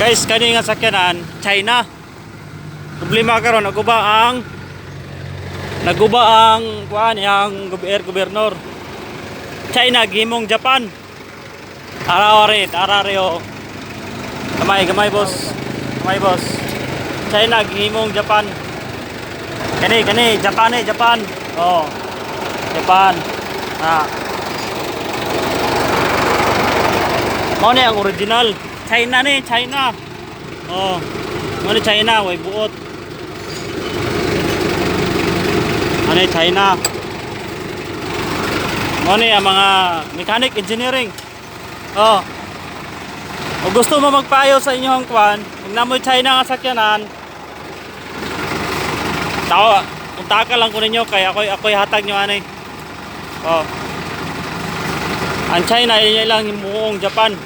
Guys, kani nga sakyanan, China. Problema karon, naguba ang kuan yang gobernador. China gihimong Japan. Ara ore, ara re oh. Gamay, gamay, boss. Gamay, boss. China gihimong Japan. Kani kani Japan eh, Japan. Oh. Japan. Ah. Mao ni ang original. China ni, China. Oh. Mao ni China, way buot. Ano ni China? Mao ni ang mga mechanic engineering. Oh. Kung gusto mo magpaayo sa inyong kwan, kung namoy China nga sakyanan, tao, kuntaka lang ko ninyo kay ako'y hatag nyo ani. Oh. Ang China, inyo lang himuong Japan.